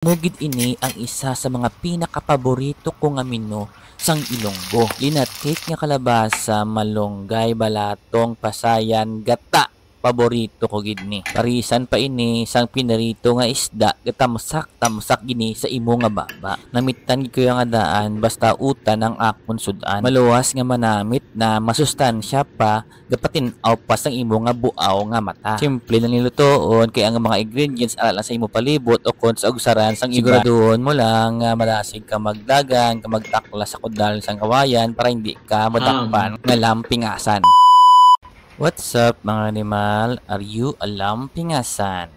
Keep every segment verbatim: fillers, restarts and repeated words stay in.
Mugid ini ang isa sa mga pinakapaborito ko nga menu sang Ilonggo. Linat cake nga kalabasa, malunggay, balatong, pasayan, gata. Paborito ko gid ni. Parisan pa ini sang pinirito nga isda, gatamsak-tamsak gini sa imo nga baba. Namittan gid ko nga daan, basta utan ang akon sud-an. Maluwas nga manamit na, masustansya pa, gapatin-aw pa sang imo nga buaw nga mata. Simple lang nilutoon, kay ang mga ingredients ara lang sa imo palibot o kon sa ugsaran sang iba. Siguraduhon mo lang nga madasig ka magdagan, ka magtaklas sa kudal sang kawayan para hindi ka madakpan nga lampingasan. What's up, mga animal? Are you a lampingasan?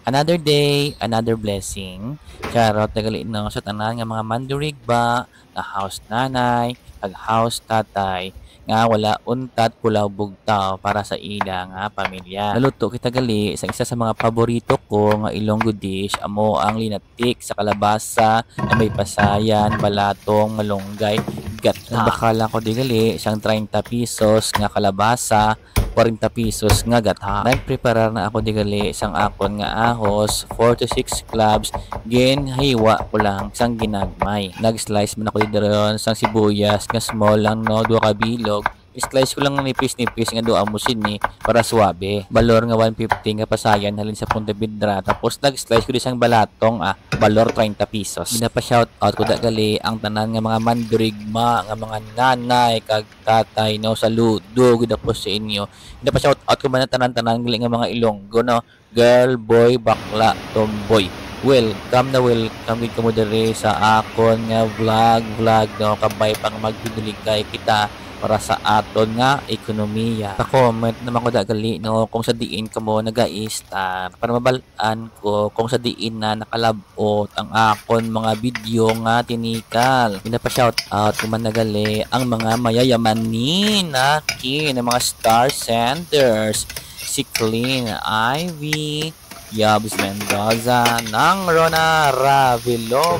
Another day, another blessing. Shoutout na gali, no, sa tanan nga mga mandurigba, nga house nanay, kag house tatay, nga wala untat pulaw bugtaw para sa ila nga pamilya. Naluto kita gali sa isa sa mga paborito ko nga Ilonggo dish, amo ang linatik sa kalabasa na may pasayan, balatong, malunggay, gata. Nagbakal lang ko di gali sang treinta pesos nga kalabasa, kwarenta pesos nga gata. Nagpreparar na ako di gali sang akon nga ahos, four to six cloves, ginhiwa ko lang sang ginagmay. Nag-slice man ako di dayon sang sibuyas nga small lang, no, duha ka bilog. Slice ko lang nipis-nipis nga duha mo sini para suabe. Balor nga one fifty nga pasayan halin sa Pontevedra, tapos nag-slice ko di sang balatong, ah, balor treinta pesos. Ginapa-shout out ko da gali ang tanan nga mga mandurigma, nga mga nanay kag tatay, no, saludo gid ako sa inyo. Ginapa-shout out ko man ang tanan-tanan gali nga mga Ilonggo, no. Girl, boy, bakla, tomboy. Welcome na welcome gid kamo diri sa akon nga vlog, vlog, no, kabay pang magbinuligay kita para sa aton nga ekonomiya. Pa-comment naman ko da gali, no, kung sa diin kamo naga-start para mabal-an ko kung sa diin na nakalab-ot ang akon mga video nga tinikal. Ginapa-shout out ko man na gali ang mga mayayaman ni Naki, ng mga star senders, si Clean Ivy, Yabs Mendoza, nang Rona Ravilo,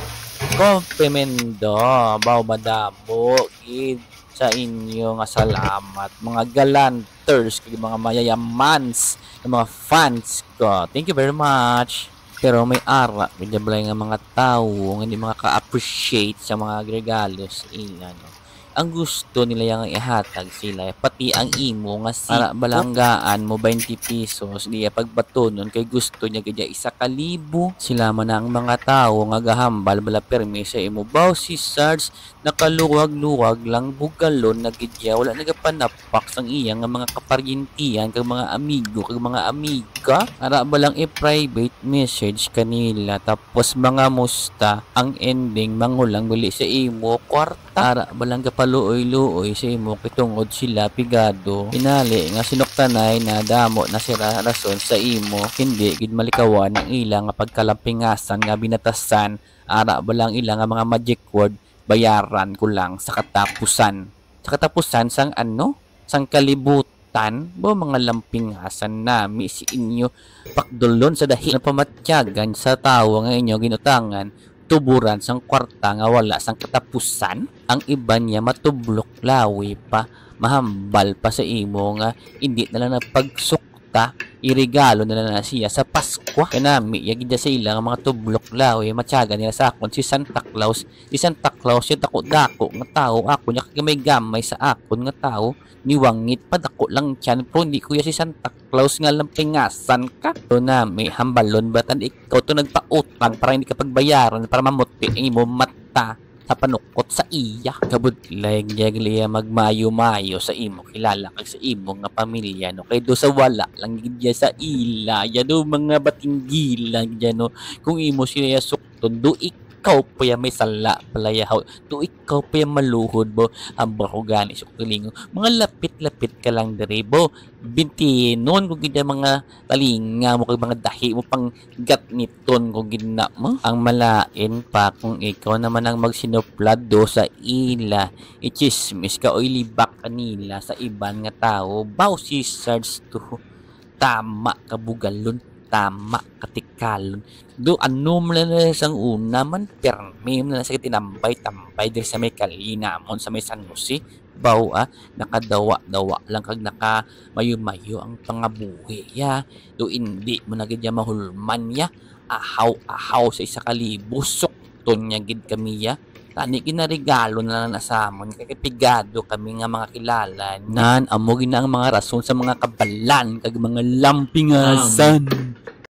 Complemento, baw madamo gid sa inyo nga salamat, mga galanters kag mga mayayamans, mga fans ko. Thank you very much. Pero may ara gid balay nga mga tawo nga hindi maka-appreciate sa mga regalo sa ila, no? Ang gusto nila yang ihatag sila, pati ang imo nga siko. Ara, balanggaan mo, twenty pesos, diya pagbatonon kay gusto niya gid isa ka libo. Sila man ang mga tawo nga gahambal bala pirmi sa imo. Baw si Sarge, nakaluwag-luwag lang, bugalon na gid iya, wala nagapanapak sang iya nga mga kaparyentihan kag mga amigo kag mga amiga. Ara ba lang i-private message kanila, tapos mga musta, ang ending mangulang bili sa imo kwarta. Ara ba lang gapaluoy-luoy sa imo kay tungod sila pigado. Tinali nga sinuktanay na damo na sila rason sa imo, hindi gid malikawan ang ila nga pagkalampingasan nga binatasan. Ara ba lang ila nga mga magic word, bayaran ko lang sa katapusan. Sa katapusan sang ano? Sang kalibutan? Bo, mga lampingasan nami si inyo pakdulon sa dahi na pamatyagan sa tawo nga inyo ginutangan, tuburan sang kwarta nga wala sang katapusan? Ang iban niya matublok lawi pa, mahambal pa sa imo nga hindi na lang nagpagsukta, iregalo na lang na siya sa Paskwa. Kanami, ya gid sa ila nga mga tublok lawi, matyagan nila sa akon si Santa Claus. Si Santa Claus, ya dako-dako nga tawo, ako niya kagamay-gamay sa akon nga tawo, niwangit pa, dako lang tiyan, pero hindi ko ya si Santa Claus nga lampingasan ka. To nami, hambalon ba tan ikaw to nagpautang para hindi ka pagbayaran, para mamuti ang imo mata sa panukot sa iya. Kabudlay niya gali ya magmayo-mayo sa imo kilala kag sa imo nga pamilya, no? Kay do sa wala lang gid ya sa ila, ya do mga batinggila gid ya, no? Kung imo sila ya sukton, do ikaw pa ya may sala pala ya, haw. Do ikaw pa ya maluhod, bo. Hambal ko gani sa kalingon. Mga lapit-lapit ka lang diri, bo. Bintinon ko gid ang mga talinga mo kag mga dahi mo pang gatniton ko gid na mo. Ang malain pa kung ikaw naman ang magsinuplado sa ila, ichismis ka o ilibak kanila sa iban nga tawo. Baw si Sarge to. Tama ka bugalon, tama ka tikalon. Do ano man na sang una man, pirmi man na sa tinambay-tambay diri sa may kalye namon sa may San Jose. Baw, ah, nakadawa-dawa lang kag nakamayo-mayo ang pangabuhi, ya. Do indi mo na gid ya mahulman, ya. ahaw-ahaw sa isa ka libo, sukton niya gid kami ya. Tani ginaregalo na lang na sa amon, kay pigado kami nga mga kilala. Nan, amo gid na ang mga rason sa mga kabalan kag mga lampingasan.